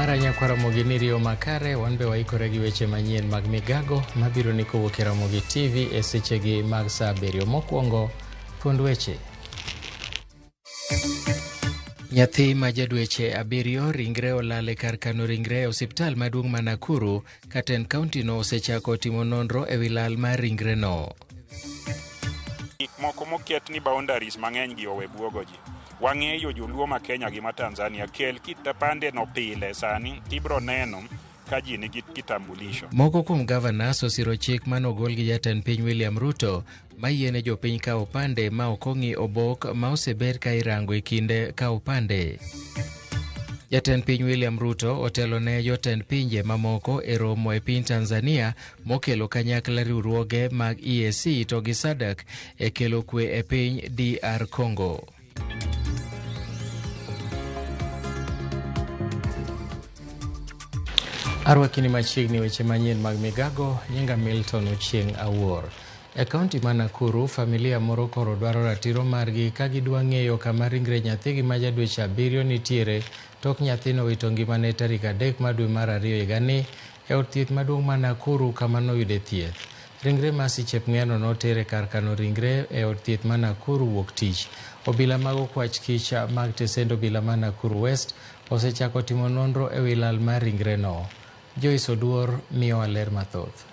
Mara nyakwar Ramogi ni riyo makare, wan be waikore gi weche manyien mag migago mabiro ni kowuok e Ramogi TV e sechegi mag saa 7. Mokwongo, thuond weche. Nyathi ma jadweche 7 ringre olal e kar kano ringre e osiptal maduong' ma Nakuru, ka tend kaunti no osechako timo nonro e wi lal mar ringreno. Gik moko moket ni boundaries mang'eny gi owe buogo ji. Wang'eyo joluo ma Kenya gi ma Tanzania kel kipande no pile sani tibro neno ka ji nigi kitambulisho. Moko kuom governors osiro chik manogol gi jatend piny William Ruto mayiene jopiny kawo opande ma ok ong'i obok ma osebed ka irango e kinde kawo opande. Jatend piny William Ruto otelo ne jotend pinje mamoko e romo e piny Tanzania mokelo kanyakla riwruoge mag EAC to gi SADC e kelo kwe e piny DR Congo. Arwakini machiegni weche manyien mag migago, nyinga Milton Ochieng' Awuor. E kaunti ma Nakuru, familia moro koro dwaro ratiro margi ka gidwa ng'eyo kama ringre nyathigi ma jadweche 7 nitiere tok nyathino wito ngimane tarik 3 mar dwe mar 2 higani e od thieth maduong' ma Nakuru kama noyude thieth. Ringre Mercy Chepng'eno notere kar kano ringre e od thieth ma Nakuru wuok tich. Obila mag okwach kich mag tesend obila ma Nakuru West osechako timo nonro e wi lal mar ringreno. Joyce Oduor miyowa ler mathoth.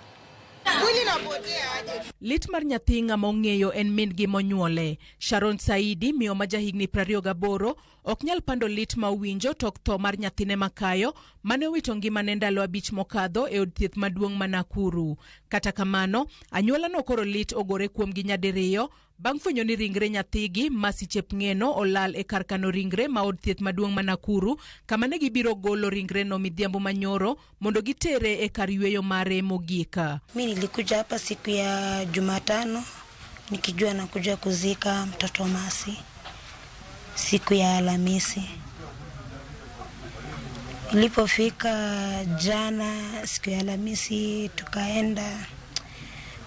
Lit mar nyathi ng'ama ong'eyo en min-gi monyuole. Sharon Saidi, miyo ma jahigni 28, ok nyal pando lit ma owinjo tok tho mar nyathine makayo mane owito ngimane ndalo 5 mokadho e od thieth maduong' ma Nakuru. Kata kamano, anyuolano koro lit ogore kuomgi nyadiriyo bang' fwenyo ni ringre nyathigi Mercy Chepng'eno olal e kar kano ringre ma od thieth maduong' ma Nakuru, kama ne gibiro golo ringreno midhiambo manyoro mondo gitere e kar yweyo mare mogik. Mi nilikuja hapa siku ya Jumatano nikijua nakuja kuzika mtoto Mercy siku ya Alhamisi. Nilipofika jana siku ya Alhamisi tukaenda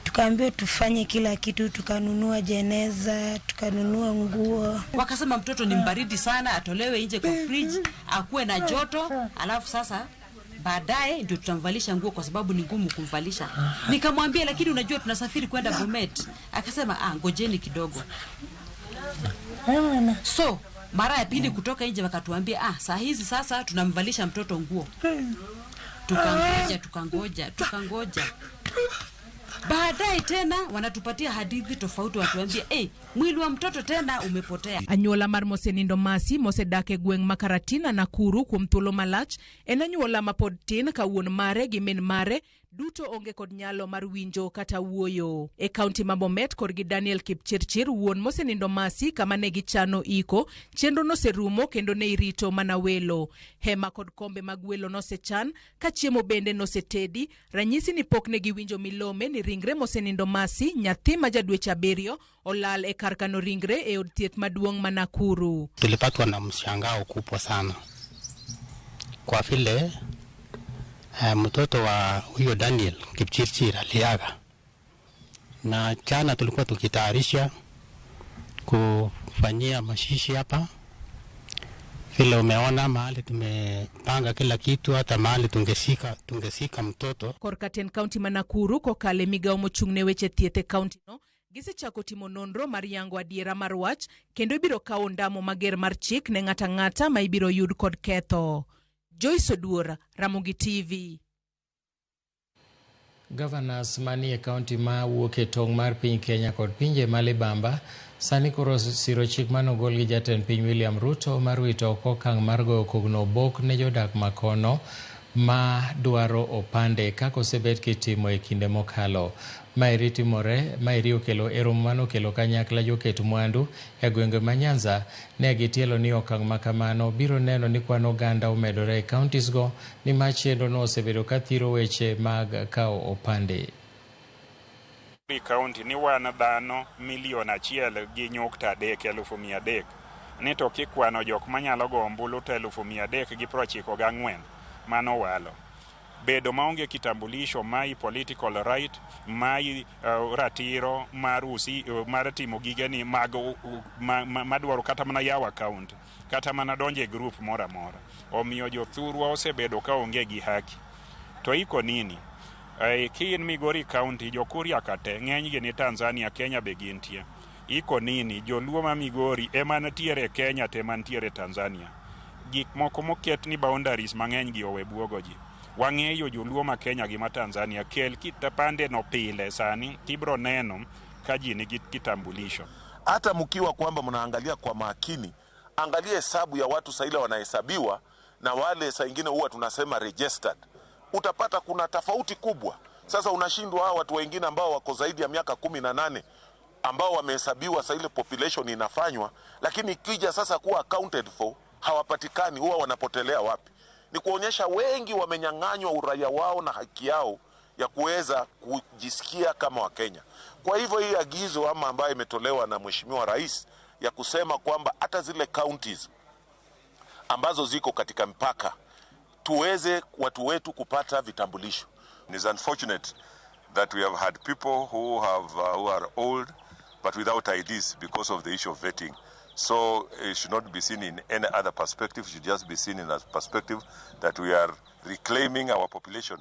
tukaambiwa tufanye kila kitu, tukanunua jeneza, tukanunua nguo. Wakasema mtoto ni mbaridi sana, atolewe nje kwa fridge, akuwe na joto, alafu sasa baadaye ndio tutamvalisha nguo kwa sababu ni ngumu kumvalisha. Nikamwambia lakini unajua tunasafiri kwenda Bomet. Akasema ngojeni kidogo. So mara ya pili kutoka nje wakatuambia saa hizi sasa tunamvalisha mtoto nguo. Tukangoja, tukangoja, tukangoja. Baadaye tena wanatupatia hadithi tofauti, watuambie mwili wa mtoto tena umepotea. Anyuola mar mosenindo Mercy mosedak e gweng' ma Karatina Nakuru kuom thuolo malach en anyuola ma pod tin ka wuon mare gi min mare duto onge kod nyalo mar winjo kata wuoyo. E kaunti ma Bomet korgi Daniel Kipchirchir wuon mosenindo Mercy kama ne gichano iko, chenro noserumo kendo ne irito mana welo. Hema kod kombe mag welo nosechan ka chiemo bende nosetedi, ranyisi ni pok ne giwinjo milome ni ringre mosenindo Mercy nyathi ma jadweche 7 olal e kar kano ringre e od thieth maduong' ma Nakuru. Tulipatwa na mshangao kubwa sana kwa vile mtoto wa huyo Daniel Kipchirchir aliaga, na jana tulikuwa tukitayarisha kufanyia mashishi hapa. Vile umeona mahali tumepanga kila kitu, hata mahali tungesika mtoto. Korka ten kaunti ma Nakuru kokale migawo mochung' ne weche thieth e kaunti no gisechako timo nonro mar yango adiera mar wach kendo ibiro kawo ondamo mager mar chik ne ng'ato ang'ata ma ibiro yud kod ketho. Joyce Oduor, Ramogi TV. Governors manie kaunti ma wuok e tong' mar piny Kenya kod pinje ma libamba sani koro siro chik manogol gi jatend piny William Ruto mar wito oko okang' mar goyo kogno obok ne jodak makono ma dwaro opande kaka osebet kitimo e kinde mokalo. Maeri timore, maeri okelo e romo manokelo kanyakla joket mwandu e gwenge ma Nyanza ne gitielo ni okang' ma kamano biro neno ni kwan oganda omedore e counties go ni ma chenro no osebedo ka thiro weche mag kawo opande. Kaunti ni wan dhano milion 1.3 300,000 ni to kikwano jok manyalo go ombulu to 394,000 mano walo. Bedo maonge kitambulisho mayi political right, mayi ratiro mar usi, mar timo gigeni mag madwaro kata mana yawo account, kata mana donjo e group moro amora. Omiyo jothurwa osebedo ka onge gi haki. To iko nini? Ki in Migori County, jo-Kuria ka te, ng'enygi ni Tanzania, Kenya be gintie. Iko nini? Joluo ma Migori ema nitiere Kenya to ema nitiere Tanzania. Gik moko moket ni boundaries mang'eny gi owe buogo ji. Wang'eyo joluo ma Kenya gi ma Tanzania. Kel kipande no pile sani tibro neno ka ji nigi kitambulisho. Hata mkiwa kwamba mnaangalia kwa makini, angalia hesabu ya watu saa ile wanahesabiwa na wale saa ingine huwa tunasema registered, utapata kuna tofauti kubwa. Sasa unashindwa hao watu wengine ambao wako zaidi ya miaka 18 ambao wamehesabiwa saa ile population inafanywa, lakini ikija sasa kuwa accounted for hawapatikani, huwa wanapotelea wapi? Ni kuonyesha wengi wamenyang'anywa uraia wao na haki yao ya kuweza kujisikia kama Wakenya. Kwa hivyo hii agizo ama ambayo imetolewa na Mheshimiwa Rais ya kusema kwamba hata zile counties ambazo ziko katika mpaka tuweze watu wetu kupata vitambulisho. It is unfortunate that we have had people who are old but without IDs because of the issue of vetting. So it should not be seen in any other perspective. It should just be seen in a perspective that we are reclaiming our population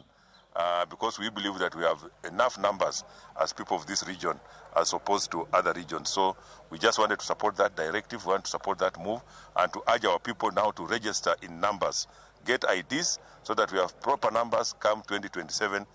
because we believe that we have enough numbers as people of this region as opposed to other regions. So we just wanted to support that directive, we want to support that move, and to urge our people now to register in numbers, get IDs so that we have proper numbers come 2027.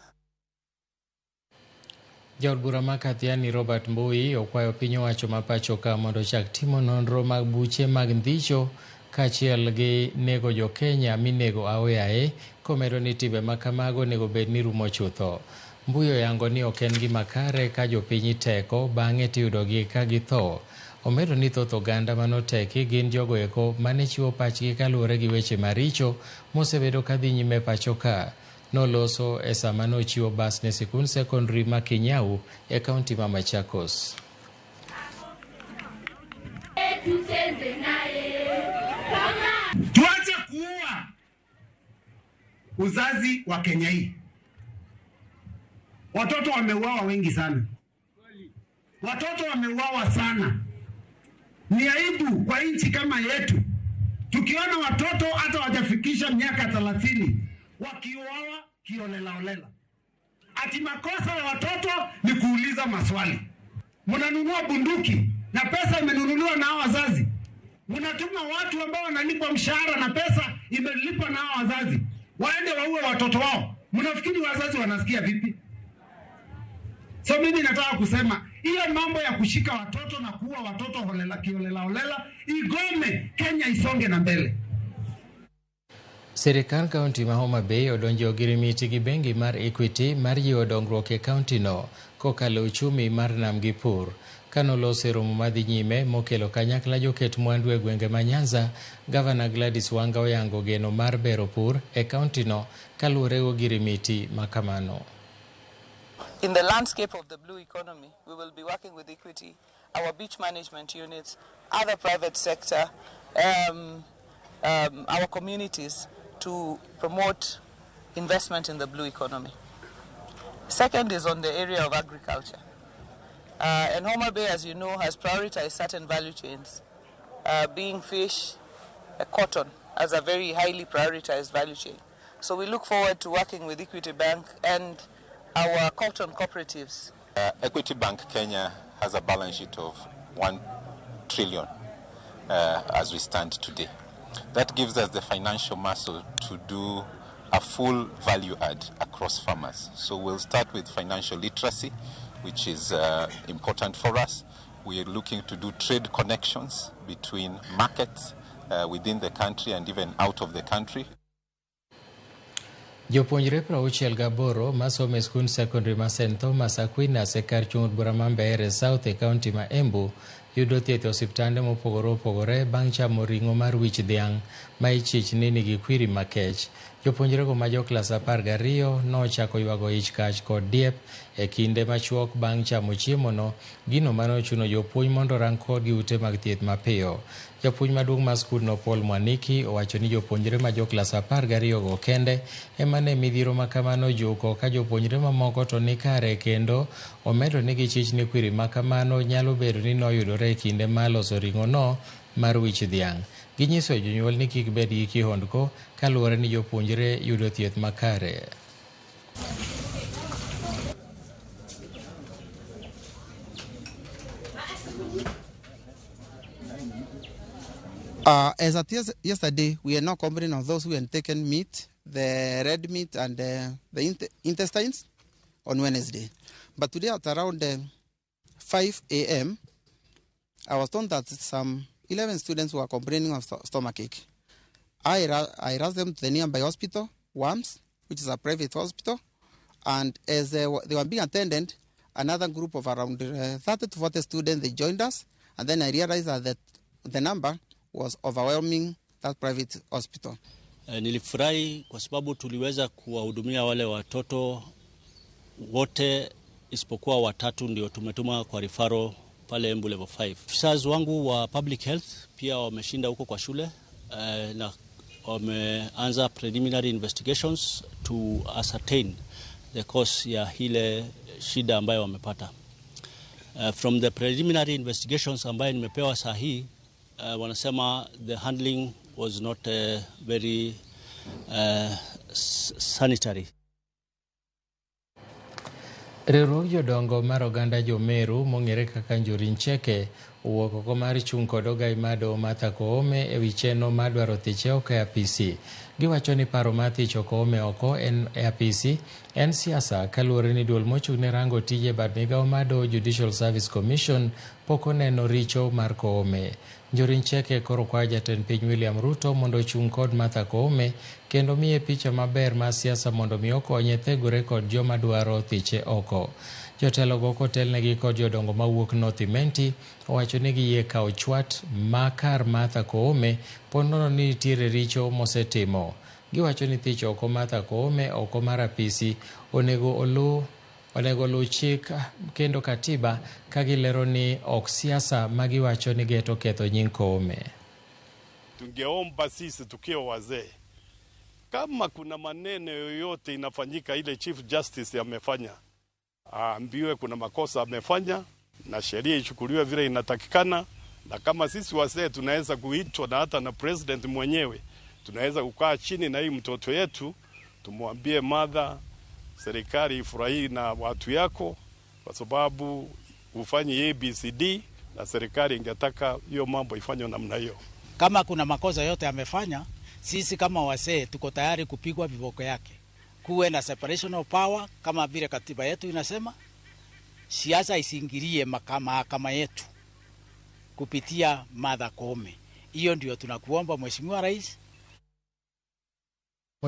Jaod bura ma Kathiani Robert Mbui okwayo piny owacho ma pacho ka mondo ochak timo nonro mag buche mag ndhicho kaachiel gi nego jo-Kenya minego aoyaye, komedo ni timbe ma kamago onego bed ni rumo chutho. Mbui oyango ni ok en gima kare ka jopiny iteko bang'e tiyudogi ka githo. Omedo ni thoth oganda manoteki gin jogo eko mane chiwo pachgi kaluwore gi weche maricho mosebedo kadhi nyime pacho ka. Noloso e sama nochiwo bas ne sikund sekondari ma Kinyau e kaunti ma Machakos. Tuache kuua uzazi wa Kenya hii. Watoto wameuawa wengi sana, watoto wameuawa sana. Ni aibu kwa nchi kama yetu tukiona watoto hata wajafikisha miaka 30 wakiuawa kiolelaolela. Ati makosa ya watoto ni kuuliza maswali. Mnanunua bunduki na pesa imenunuliwa na hao wazazi. Mnatuma watu ambao wanalipwa mshahara na pesa imelipwa na hao wazazi waende waue watoto wao. Mnafikiri wazazi wanasikia vipi? So mimi nataka kusema hiyo mambo ya kushika watoto na kuua watoto holela kiolela holela igome, Kenya isonge na mbele. Sirikand kaunti ma Homa Bay odonjo ogirimiti gi bengi mar Equity mar jiwo dongruok e kaunti no kokalo uchumi mar nam gi pur. Kanoloso e romo madhi nyime mokelo kanyakla joket mwandu e gwenge ma Nyanza, Gavana Gladys Wanga oyango geno mar bero pur e kaunti no kaluwore gi ogirimiti ma kamano. In the landscape of the blue economy, we will be working with Equity, our beach management units, other private sector, our communities to promote investment in the blue economy. Second is on the area of agriculture. And Homa Bay, as you know, has prioritized certain value chains, being fish, cotton as a very highly prioritized value chain. So we look forward to working with Equity Bank and our cotton cooperatives. Equity Bank Kenya has a balance sheet of 1 trillion as we stand today. That gives us the financial muscle to do a full value add across farmers. So we'll start with financial literacy, which is important for us. We are looking to do trade connections between markets within the country and even out of the country. Jopuonjre 68 masomo e skund sekondari ma St Thomas Aquinas e kar chung' od bura ma Mbeere South e kaunti ma Embu yudo thieth e osiptande mopogore opogore bang' chamo ring'o mar wich dhiang' ma ichich ni nigi kwiri makech. Jopuonjrego ma joklas 12 nochako ywago ich kach kod diep e kinde machuok bang' chamo chiemono, gino mane ochuno jopuonj mondo orang kodgi ute mag thieth mapiyo. Japuonj maduong' mar skundno Paul Mwaniki owacho ni jopuonjre ma joklas 12 go kende ema ne midhiero ma kamano ojuko ka jopuonjre mamoko to ni kare, kendo omedo ni gichich ni kwiri ma kamano nyalo bedo ni noyudore e kinde mar loso ring'ono mar wich dhiang'. Ginyiso jonyuol ni kik bed gi kihondko kaluwore ni jopuonjre yudo thieth makare. As at yesterday, we are now complaining of those who had taken meat, the red meat and the intestines on Wednesday. But today at around 5 a.m., I was told that some 11 students were complaining of stomachache. I rushed them to the nearby hospital, WAMS, which is a private hospital, and as they were being attended, another group of around 30 to 40 students, they joined us, and then I realized that the number was overwhelming that private hospital. Nilifurahi kwa sababu tuliweza kuwahudumia wale watoto wote isipokuwa watatu ndio tumetuma kwa referral pale Embu level 5. Officers wangu wa public health pia wameshinda huko kwa shule na wameanza preliminary investigations to ascertain the cause ya ile shida ambayo wamepata. From the preliminary investigations ambayo nimepewa saa hii, wanasema the handling was not very sanitary. Riwruog jodongo mar oganda Jomeru mong'ere kaka Njuri Ncheke owuok oko mar chung' kod ogai mar doho Martha Koome ewi chenro mar dwaro thiche oko e apisi. Giwacho ni paro mar thicho Koome oko e apisi en siasa kaluwore ni duol mochung' ne rango tije bad migao mar doho Judicial Service Commission pok oneno richo mar Koome. Njuri Ncheke koro kwayo jatend piny William Ruto mondo ochung' kod Martha Koome kendo miye picha maber mar siasa mondo mi okonye thegore kod joma dwaro thiche oko. Jotelogo kotelnegi kod jodongo mawuok North Imenti owacho ni giyie kawo chwat ma kar Martha Koome po nono ni nitiere richo mosetimo. Giwacho ni thicho oko Martha Koome oko mar apisi onego oluw chik kendo katiba ka gilero ni ok siasa ma giwacho ni geto ketho nying Koome. Tungeomba sisi tukiwa wazee, kama kuna maneno yoyote inafanyika ile Chief Justice amefanya, aambiwe kuna makosa amefanya na sheria ichukuliwe vile inatakikana. Na kama sisi wazee tunaweza kuitwa na hata na president mwenyewe, tunaweza kukaa chini na hii mtoto yetu tumwambie mother, serikali ifurahi na watu yako kwa sababu ufanye ABCD, na serikali ingetaka hiyo mambo ifanywe namna hiyo. Kama kuna makosa yote amefanya, sisi kama wazee tuko tayari kupigwa viboko yake. Kuwe na separation of power kama vile katiba yetu inasema. Siasa isiingilie mahakama yetu kupitia Martha Koome. Hiyo ndio tunakuomba Mheshimiwa Rais.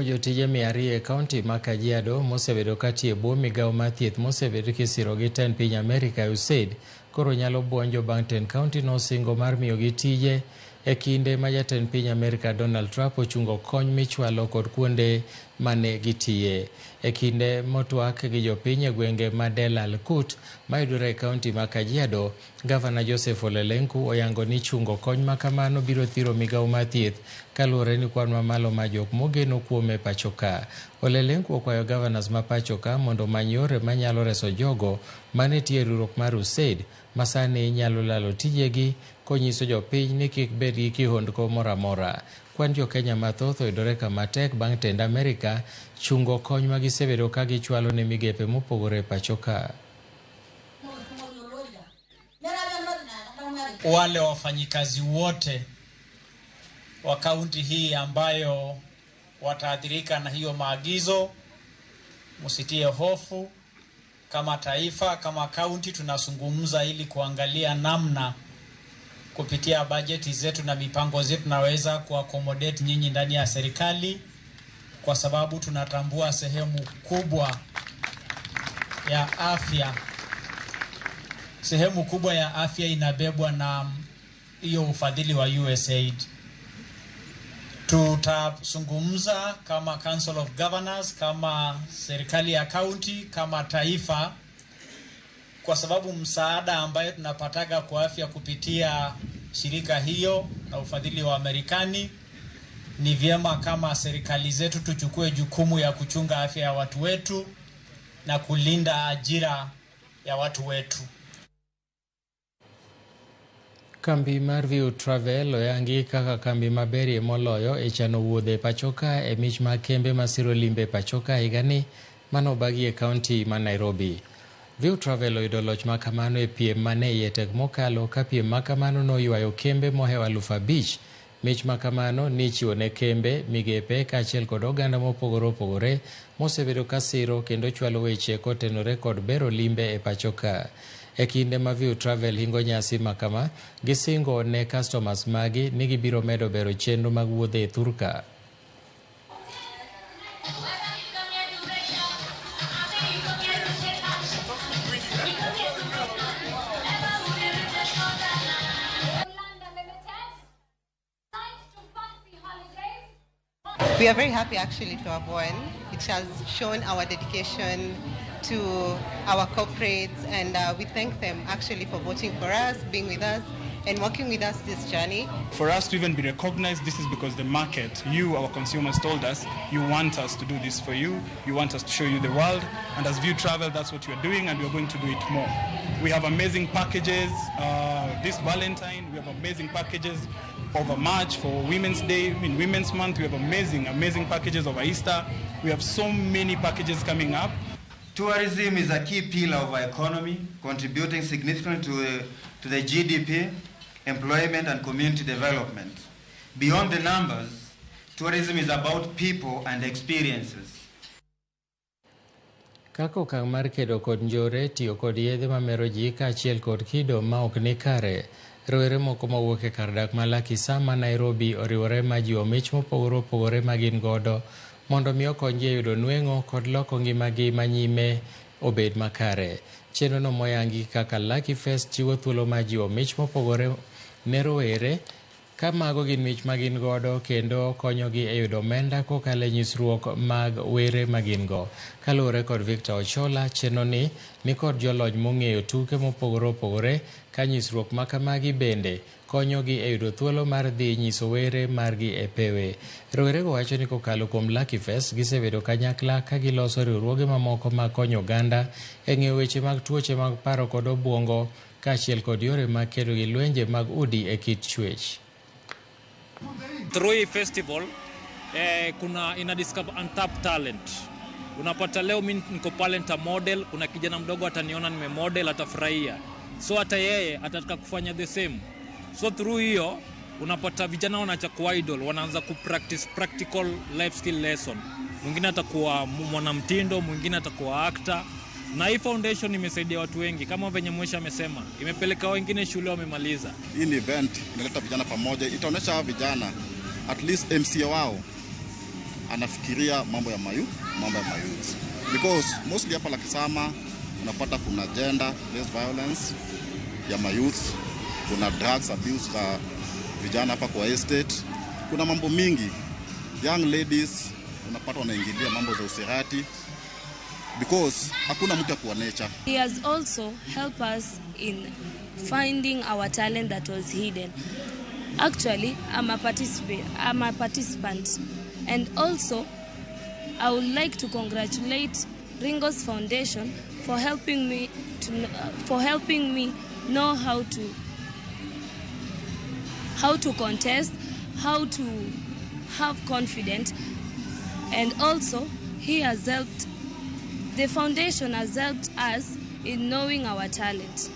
Jotije 200 e kaunti ma Kajiado mosebedo katiyo e bwo migao mar thieth mosebedo kisiro gi tend piny Amerika USAID koro nyalo buonjo bang' tend kaunti nosingo mar miyogi tije e kinde ma jatend piny Amerika Donald Trump ochungo kony michwalo kod kuonde mane gitiye. E kinde motwak gi jopiny e gwenge ma Delal Kut mayudore e kaunti ma Kajiado, Gavana Joseph Ole Lenku oyango ni chungo kony ma kamano biro thiro migao mar thieth kaluwore ni kwan mamalo mar jok mogeno kuome pacho ka. Ole Lenku okwayo governors ma pacho ka mondo omany yore manyalo reso jogo mane tiyo e riwruok mar USAID ma sani nyalo lalo tijegi konyiso jopiny ni kik bed gi kihondko moro amora. Kwan jo Kenya mathoth oyudore kama tek bang' tend Amerika chungo kony ma gisebedo ka gichwalo ne migepe mopogore e pacho ka. Wale wafanyikazi wote wa kaunti hii ambayo wataathirika na hiyo maagizo, msitie hofu. Kama taifa, kama kaunti tunazungumza ili kuangalia namna kupitia bajeti zetu na mipango zetu tunaweza kuaccommodate nyinyi ndani ya serikali, kwa sababu tunatambua sehemu kubwa ya afya. Sehemu kubwa ya afya inabebwa na hiyo ufadhili wa USAID. Tutazungumza kama Council of Governors, kama serikali ya county, kama taifa, kwa sababu msaada ambayo tunapataga kwa afya kupitia shirika hiyo na ufadhili wa Marekani, ni vyema kama serikali zetu tuchukue jukumu ya kuchunga afya ya watu wetu na kulinda ajira ya watu wetu. Kambi mar View Travel oyangi kaka kambi maberie moloyo e chano wuodhe e pachoka e mich mag kembe masiro limbe e pachoka higani manobagi e kaunti ma Nairobi. View Travel oyudo loch makamano e piem mane iye tek mokalo ka piem makamano noywayo kembe mohewo 5,000. Mich makamano nichiwo ne kembe, migepe kaachiel kod oganda mopogore opogore mosebedo ka siro kendo chwalo weche kotenore kod bero limbe e pachoka. E kinde ma View Travel hingo nyasi makama, gisingo ne customers magi ni gibiro medo bero chenro mag wuodhe e thurka. We are very happy actually to have won. It has shown our dedication to our corporates, and we thank them actually for voting for us, being with us, and working with us this journey. For us to even be recognized, this is because the market, you, our consumers, told us, you want us to do this for you, you want us to show you the world, and as View Travel, that's what we're doing, and we're going to do it more. We have amazing packages this Valentine, we have amazing packages over March for Women's Day, in Women's Month, we have amazing, amazing packages over Easter. We have so many packages coming up. Tourism is a key pillar of our economy, contributing significantly to the GDP, employment and community development. Beyond the numbers, tourism is about people and experiences. Kaka okang' mar kedo kod njore, tiyo kod yedhe mamero ji kaachiel kod kido ma ok ni kare, rowere moko mawuok e kar dak ma Lakisama, Nairobi oriwore ma jiwo mich mopogore opogore ma gin godo mondo mi okonygi e yudo nweng'o kod loko ngimagi manyime obed makare. Chenro no moyangi kaka Lucky Fest chiwo thuolo mar jiwo mich mopogore ne rowere ka mago gin mich ma gin godo kendo konyogi e yudo omenda kokalo e nyisruok mag were ma gin go. Kaluwore kod Victor Ochola, chenro ni nikod jolony mong'eyo tuke mopogore opogore ka nyisruok ma kamagi bende konyogi e yudo thuolo mar dhi nyiso were margi e pewe. Rowerego wacho ni kokalo kuom Lucky Fest gisebedo kanyakla ka giloso riwruoge mamoko mag konyo oganda e ng'eyo weche mag tuoche mag paro kod obuongo kaachiel kod yore mag kedo gi lwenje mag udi e kit chwech. Through festival kuna ina discover untapped talent. Unapata leo mimi niko pale nita model, kuna kijana mdogo ataniona nime model atafurahia. So hata yeye atataka kufanya the same. So through hiyo unapata vijana wanaacha kuwa idol, wanaanza ku practice practical life skill lesson. Mwingine atakuwa mwanamtindo, mwingine atakuwa actor. Na hii foundation imesaidia watu wengi kama venye Mwesha amesema, imepeleka wengine shule wamemaliza. Hii ni event inaleta vijana pamoja, itaonesha vijana at least MCA wao anafikiria mambo ya mayu, mambo ya mayouth. Because mostly hapa Lakisama unapata kuna gender based violence ya mayouth, kuna drugs abuse za vijana hapa kwa estate, kuna mambo mingi. Young ladies unapata wanaingilia mambo za usherati because hakuna mtu akuwa nature. He has also helped us in finding our talent that was hidden. Actually, I'm a participant. And also, I would like to congratulate Ringo's Foundation for helping me know how to contest, how to have confidence, and also he has helped. The foundation has helped us in knowing our talent.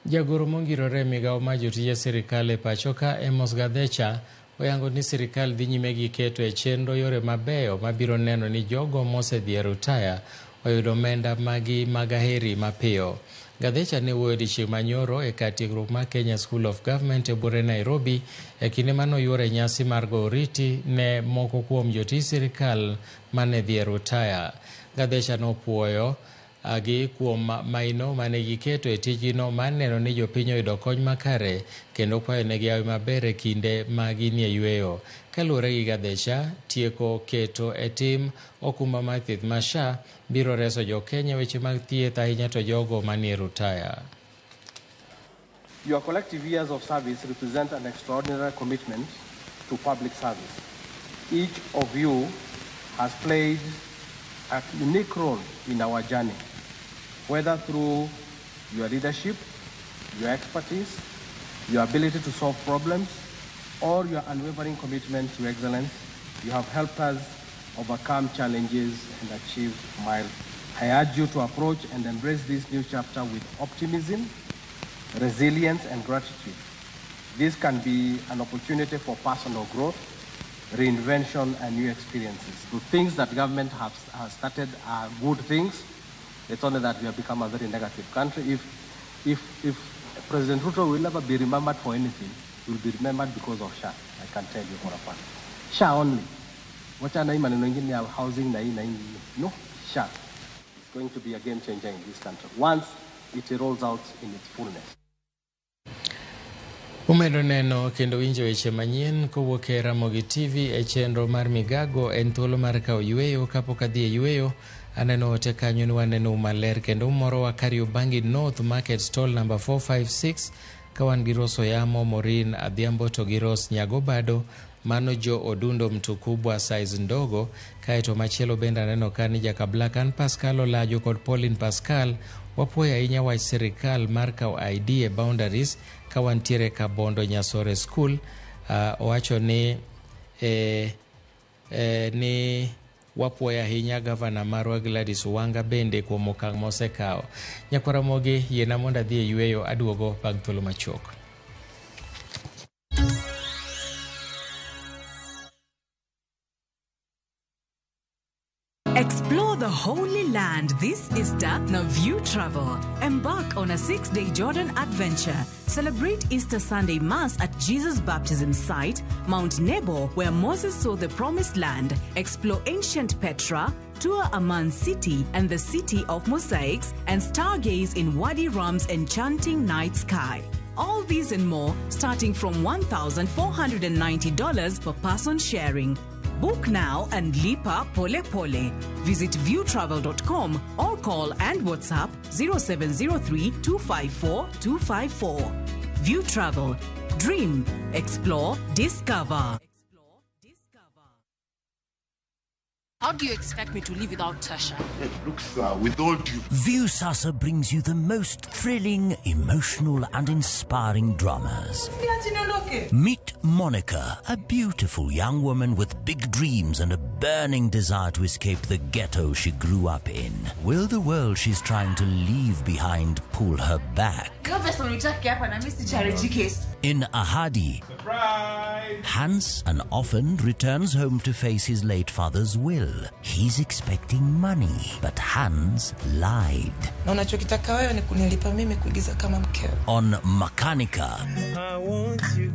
Jagoro mongirore migao mar jotije sirikal e pachoka Amos Gathecha oyango ni sirikal dhi nyime gi keto e chenro yore mabeyo mabiro neno ni jogo mosedhi e rutaya oyudo omenda magi mag aheri mapiyo. Gathecha ne wuoyo odiechieng' manyoro e kar tiegruok mar Kenya School of Government e buore Nairobi e kinde manoyuoro e nyasi mar go oriti ne moko kuom jotij sirikal mane dhi e rutaya. Gathecha nopuoyo gi kuom maino mane giketo e tijgino mar neno ni jopiny oyudo kony makare kendo kwayonegi hawi maber e kinde ma ginie yweyo. Kaluwore gi Gathecha, tieko keto e tim okumba mar thieth mar SHA biro reso jokenya weche mag thieth ahinya to jogo manie rutaya. Your collective years of service represent an extraordinary commitment to public service. Each of you has played a unique role in our journey, whether through your leadership, your expertise, your ability to solve problems, or your unwavering commitment to excellence. You have helped us overcome challenges and achieve milestones. I urge you to approach and embrace this new chapter with optimism, resilience, and gratitude. This can be an opportunity for personal growth, reinvention, and new experiences. The things that government has started are good things. It's only that we have become a very negative country. If President Ruto will never be remembered for anything, he will be remembered because of SHA. I can tell you for a fact. SHA only. Wachana hii maneno ingine ya housing na hii na hii. No, SHA is going to be a game changer in this country once it rolls out in its fullness. Umedo neno kendo winjo weche manyien kowuok e Ramogi TV e chenro mar Migago en thuolo mar kawo yweyo kapok adhi e yweyo aneno ote kanyo ni waneno maler kendo umorowa Kariobangi North Market Stall number 456 ka wan gi Rose Oyamo, Maureen Adhiambo to gi Rose Nyagobado mano jo Odundo mtu kubwa size ndogo. Kaeto machielo bende aneno ka ni Jaka an Pascal Olajo kod Pauline Pascal wapuoyo ahinya wach sirikal mar kawo ID e boundaries ka wantiere Kabondo Nyasore School. Owacho ni ni wapuoyo ahinya gavana marwa Gladys Wanga bende kuom okang' mosekawo. Nyakwar Ramogi, yiena mondo adhi e yweyo aduogo bang' thuolo machuok. Explore the Holy Land this Easter na View Travel. Embark on a 6-day Jordan adventure. Celebrate Easter Sunday Mass at Jesus' baptism site, Mount Nebo, where Moses saw the Promised Land. Explore ancient Petra, tour Amman City and the City of Mosaics, and stargaze in Wadi Rum's enchanting night sky. All these and more, starting from $1,490 per person sharing. Book now and lipa pole pole. Visit viewtravel.com or call and WhatsApp 0703 254 254. View Travel. Dream, explore, discover. How do you expect me to live without Tasha? Look, sir, with all due... Viusasa brings you the most thrilling, emotional and inspiring dramas. Meet Monica, a beautiful young woman with big dreams and a burning desire to escape the ghetto she grew up in. Will the world she's trying to leave behind pull her back? In Ahadi, Surprise! Hans, an orphan, returns home to face his late father's will. He's expecting money, but Hans lied. Na unachokitaka wewe ni kunilipa mimi kuigiza kama mkeo. On Makanika,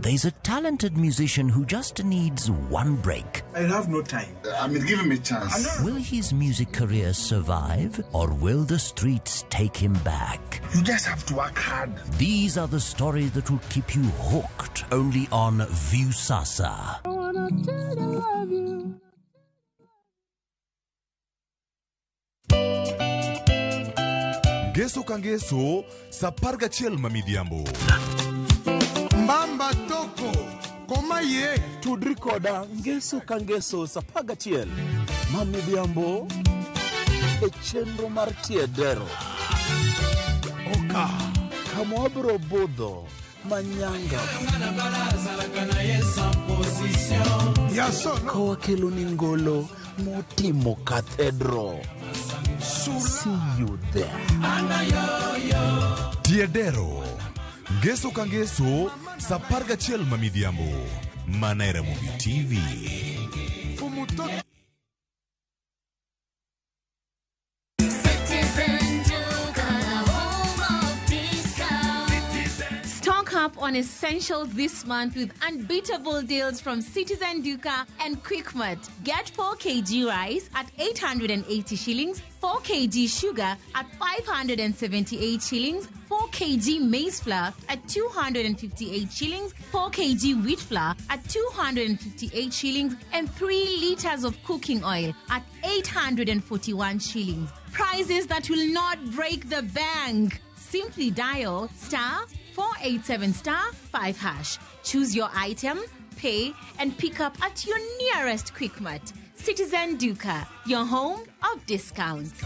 there's a talented musician who just needs one break. I have no time. I mean, give him a chance. Will his music career survive, or will the streets take him back? You just have to work hard. These are the stories that will keep you hooked only on Viusasa. I wanna tell you I love you. Ngeso ka ngeso sa 11 ma midhiambo. Mbamba toko koma ye tudri koda ngeso ka ngeso sa 11 ma midhiambo e chenro mar Tiedero. Oka kama wabiro budho manyanga ka wakelo ni ngolo motimo cathedral. See you there. Tiedero ngeso ka ngeso sa 11 ma midhiambo mana e Ramogi TV. Stock up up on essentials this month with unbeatable deals from Citizen Duka and Quickmart. Get 4 kg rice at 880 shillings, 4 kg sugar at 578 shillings, 4 kg maize flour at 258 shillings, 4 kg wheat flour at 258 shillings, and 3 liters of cooking oil at 841 shillings. Prices that will not break the bank. Simply dial star 487 star 5 hash. Choose your item, pay, and pick up at your nearest Quickmart. Citizen Duka, your home of discounts.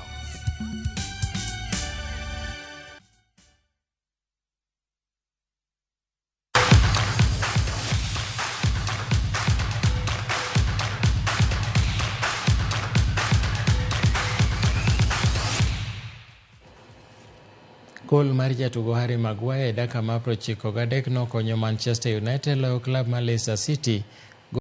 Gol mar jatugo Harry Maguire e dakika mar 93 nokonyo Manchester United loyo klab mar Leicester City